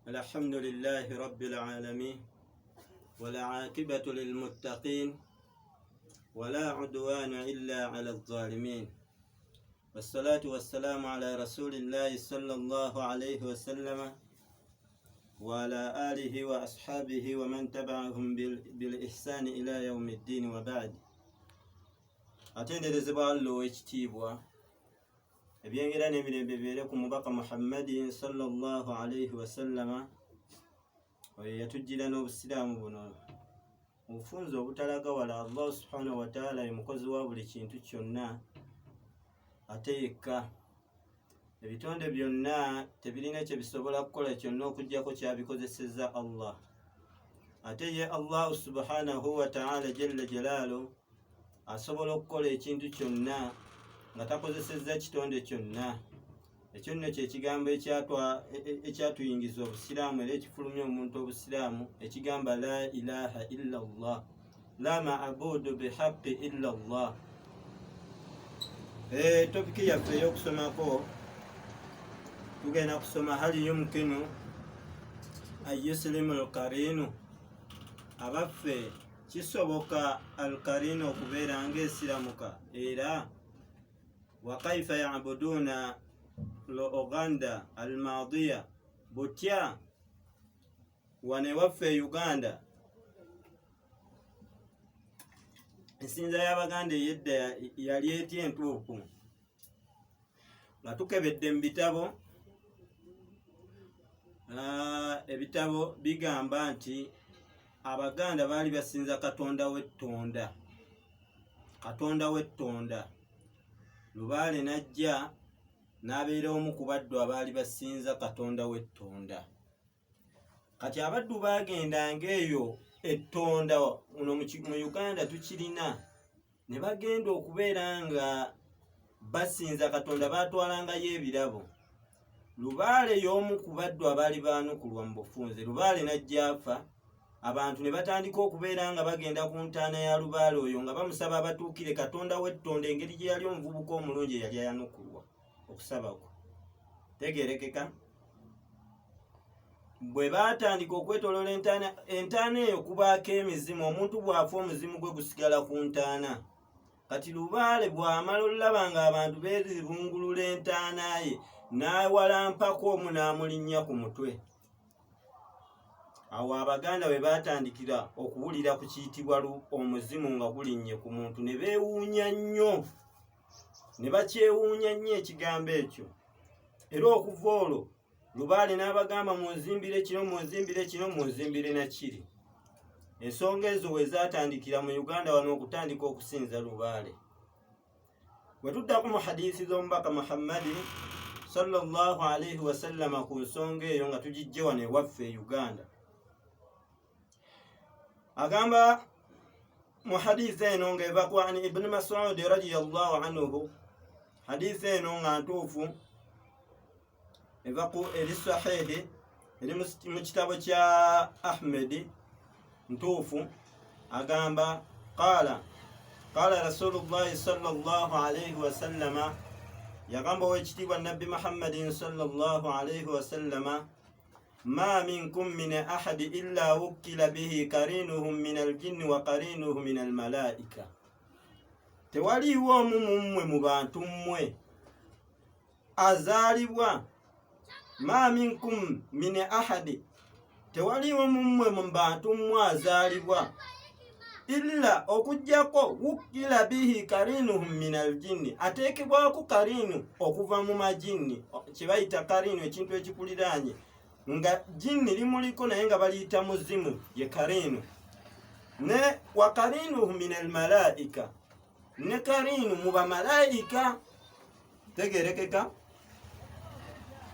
الحمد لله رب العالمين والعاقبة للمتقين ولا عدوان إلا على الظالمين والصلاة والسلام على رسول الله صلى الله عليه وسلم وعلى آله وأصحابه ومن تبعهم بالإحسان إلى يوم الدين وبعد. Atenderezebwa Allah ow'ekitiibwa, ebyengera n'emirembe bibeere ku mubaka Muhammadin sallallahu alaihi wasallama, oyo yatujjira n'obusiraamu buno obufunze obutalaga wala. Allah subhanahu wataala ye mukozi wa buli kintu kyonna, ate yekka. Ebitonde byonna tebirina kye bisobola kukola kyonna okuggyako kyabikozesezza Allah. Ate ye Allahu subhanahu wataala jalla jalaalu asobola okukola ekintu kyonna nga takozesezza kitonde kyonna. Ekyo nno kyekigambo ekyatuyingiza obusiraamu era ekifulumya omuntu obusiraamu, ekigamba la ilaha illa llah, la maabudu bihaqi illa llah. Topiki yaffe ey'okusomako, tugenda kusoma hal yumkinu an yuslimu lkarinu. Abaffe, kisoboka alkarinu okubeera ng'esiramuka? Era wa kaifa yabuduuna lo Uganda almadiya, butya wano ewaffe e Uganda ensinza y'Abaganda ey'edda yali etya entuufu? Nga tukebedde mu bitabo, ebitabo bigamba nti Abaganda baali basinza Katonda w'Ettonda, Katonda w'Ettonda. Lubaale n'ajja n'abeera omu ku baddu abaali basinza Katonda w'Ettonda. Kati abaddu baagendanga eyo Ettonda, muno mu Uganda tukirina, ne bagenda okubeera nga basinza Katonda, baatwalangayo ebirabo. Lubaale y'omu ku baddu abaali baanukulwa mu bufunze. Lubaale n'ajja afa, abantu ne batandika okubeera nga bagenda ku ntaana ya Lubaale oyo nga bamusaba abatuukire Katonda w'Ettonda, engeri gye yali omuvubuka omulungi eyali ayanukulwa okusaba kwe. Tegerekeka bwe baatandika okwetoloola entaana, entaana eyo kubaako emizimu. Omuntu bw'afa, omuzimu gwe gusigala ku ntaana. Kati Lubaale bw'amala olulaba ng'abantu beeribungulula entaana ye, n'awalampako omu n'amulinnya ku mutwe. Awo Abaganda bwe baatandikira okuwulira ku kiyitibwa omuzimu nga gulinnye ku muntu, ne beewuunya nnyo, ne bakyewuunya nnyo ekigambo ekyo. Era okuva olwo Lubaale n'abagamba, munzimbire kino, munzimbire kino, munzimbire na kiri. Ensonga ezo we zaatandikira mu Uganda wano okutandika okusinza Lubaale. Bwe tuddako mu hadiisi z'omubaka Muhammadi sallallahu alaihi wasallama ku nsonga eyo, nga tugijje wano ewaffe e Uganda, agamba mu hadiisi eno ng'eva ku ani Ibuni Masudi radiyallahu anhu, hadiisi eno nga ntuufu, eva ku eri sahihi, eri mu kitabo kya Ahmedi, ntuufu. Agamba qala qala rasulullahi sallallahu alaihi wasallama, yagamba owekitiibwa Nabbi Muhammadin sallallahu alaihi wasallama, ma minkum min ahadi illa wukkila bihi karinuhum min aljinni wa karinuhu min almalaika. Tewaliiwo omu mummwe, mu bantu mmwe, azaalibwa, ma minkum min ahadi, tewaliiwo mummwe mu bantu mmwe azaalibwa, illa, okugyako, wukkila bihi karinuhum min aljinni, ateekebwako karinu okuva mu majinni. Kye bayita karinu, ekintu ekikuliraanye nga jinni limuliko naye nga baliyita muzimu, ye karinu. Ne wa karinuhu min almalaika, ne karinu mu bamalaika. Tegerekeka,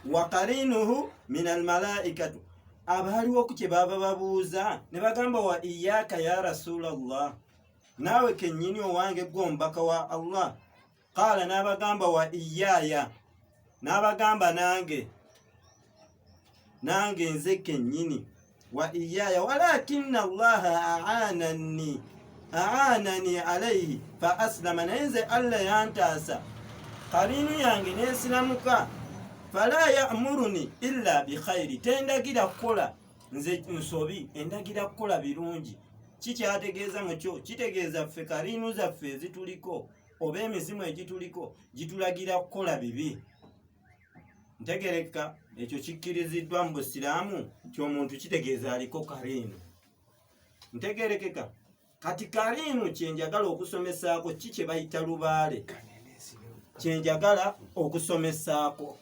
wa karinuhu min almalaikatu. Abaaliwo ku kye baava babuuza ne bagamba, wa iyaka ya rasulallah, naawe kennyini owange gwe omubaka wa Allah? Qaala, n'abagamba, wa iyaya, n'abagamba nange, nange nze kennyini, wa iyaya, walakinna Allaha aanani alaihi fa aslama, naye nze Allah yantaasa, kariinu yange nensiramuka. Fala yamuruni illa bikhairi, tendagira kukola nze nsobi, endagira kukola birungi. Kikyategeeza mukyo kitegeeza ffe kariinu zaffe ezituliko oba emizimu egituliko gitulagira kukola bibi. Ntegereka ekyo kikkiriziddwa mu Busiraamu nti omuntu kitegeeza aliko kariinu. Ntegerekeka. Kati kariinu kyenjagala okusomesaako ki kye bayita lubaale, kyenjagala okusomesaako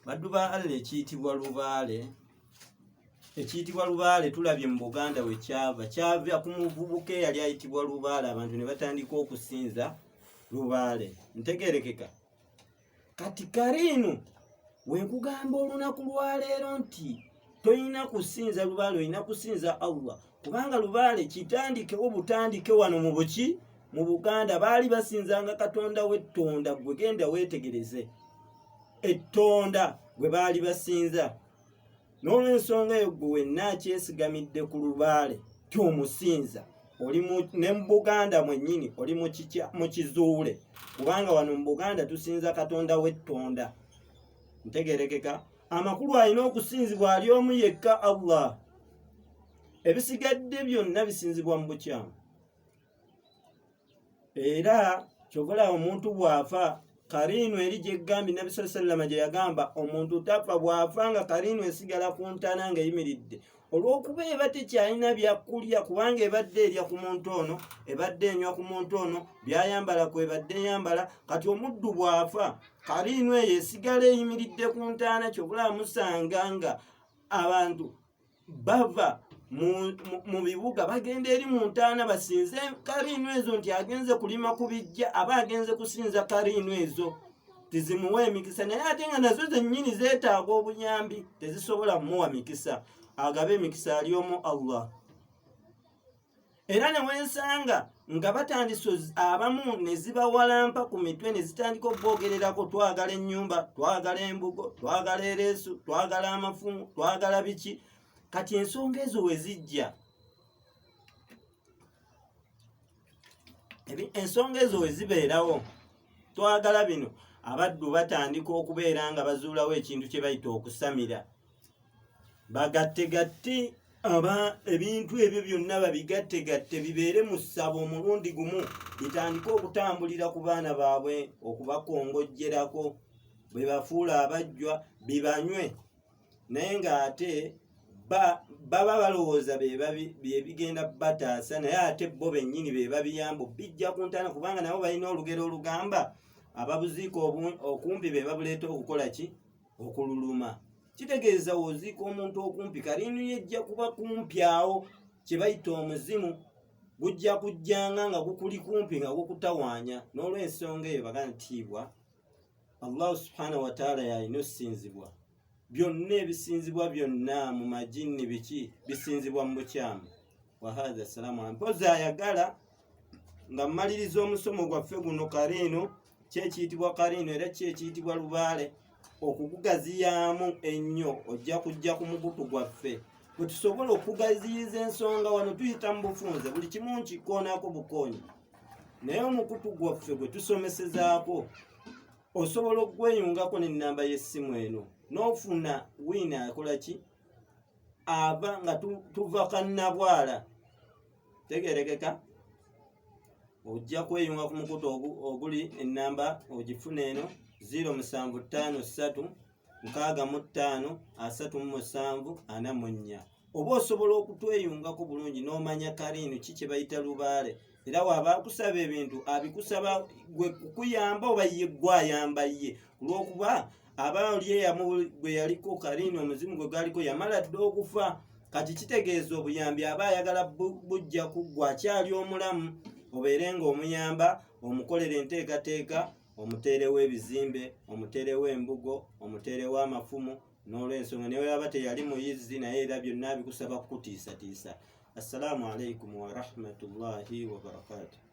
baddu ba Allah ekiyitibwa lubaale. Ekiyitibwa lubaale tulabye mu Buganda we kyava, kyava ku muvubuka eyali ayitibwa Lubaale, abantu ne batandika okusinza lubaale. Ntegerekeka. Kati kariinu wenkugamba olunaku lwaleero nti tolina kusinza lubaale, olina kusinza Allah, kubanga lubaale kitandikewo butandike wano mu buki mu Buganda baali basinzanga Katonda w'ettonda. Gwe genda weetegereze ettonda gwe baali basinza. N'olwensonga eyo gwe wenna akyesigamidde ku lubaale tyomusinza, oli ne mu Buganda mwennyini oli mu kizuule, kubanga wano mu Buganda tusinza Katonda w'ettonda. Ntegerekeka. Amakulu alina okusinzibwa ali omu yekka Allah, ebisigadde byonna bisinzibwa mu bukyamu. Era kyovola omuntu bw'afa kariinu eri gyegambye Nabbi sallallahu alayhi wasallam gye yagamba omuntu tafa bw'afa nga kariinu esigala ku ntaana ng'eyimiridde, olw'okuba eba tekyalina byakulya, kubanga ebadde erya ku muntu ono, ebadde enywa ku muntu ono, byayambala kwebadde eyambala. Kati omuddu bw'afa kariinu eyo esigala eyimiridde ku ntaana. Kyovula musanga nga abantu bava mu bibuga bagenda eri mu ntaana basinze kariinu ezo, nti agenze kulima ku bijja aba agenze kusinza kariinu ezo tizimuwa emikisa, naye ate nga nazo zennyini zeetaaga obuyambi, tezisobola kumuwa mikisa. Agaba emikisa ali omu Allah. Era ne wensanga nga batandise abamu ne zibawalampa ku mitwe ne zitandika okuboogererako, twagala ennyumba, twagala embugo, twagala ereesu, twagala amafumu, twagala biki. Kati ensonga ezo we zijja, ensonga ezo we zibeerawo, twagala bino, abaddu batandika okubeera nga bazuulawo ekintu kye bayita okusamira, bagattegatte aba ebintu ebyo byonna babigattegatte bibeere mu ssabo omulundi gumu, bitandike okutambulira ku baana baabwe, okubakongojjerako bwe bafuula abajjwa bibanywe, naye ng'ate baba balowooza bye bigenda bataasa, naye ate bo bennyini be babiyamba bijja ku ntaana, kubanga nabo balina olugero olugamba ababuziika okumpi be babuleeta okukola ki, okululuma. Kitegeeza w'oziika omuntu okumpi kariinu yejja kuba kumpi awo, kye bayita omuzimu gujja kujjanga nga gukuli kumpi nga gukutawaanya. N'olwensonga eyo baganda ntiibwa, Allahu subhanahu wa ta'ala yalina okusinzibwa. Byonna ebisinzibwa byonna mu majinni biki bisinzibwa mu bukyamu. Wahadha assalamu alaykum. Mpozi ayagala nga mmaliriza omusomo gwaffe guno, kariinu kyekiyitibwa kariinu era kyekiyitibwa lubaale, okugugaziyaamu ennyo ojja kujja ku mukutu gwaffe bwe tusobola okugaziyiza ensonga. Wano tuyita mu bufunze, buli kimu nkikoonako bukoonyi, naye omukutu gwaffe gwe tusomesezaako osobola okweyungako n'ennamba y'essimu eno n'ofuna wiina akola ki ava nga tuva kannabwala. Tegerekeka, ojja kweyunga ku mukutu oguli ennamba ogifuna eno 0753 65 37 44, oba osobola okutweyungako bulungi n'omanya kariinu ki kye bayita lubaale. Era waaba akusaba ebintu abikusaba gwe kukuyamba oba ye gwe ayamba ye, olw'okuba aba oli eyamu gwe yaliko kariinu omuzimu gwe gwaliko yamala dda okufa. Kati kitegeeza obuyambi aba ayagala bujja kuggwa akyali omulamu, obeere ng'omuyamba, omukolera enteekateeka, omuteerewo ebizimbe, omuteerewo embugo, omuteerewo amafumu. N'olwensonga naye aba teyali muyizzi, naye era byonna abikusaba kukutiisatiisa. Assalaamu alaikum warahmatullahi wabarakatuh.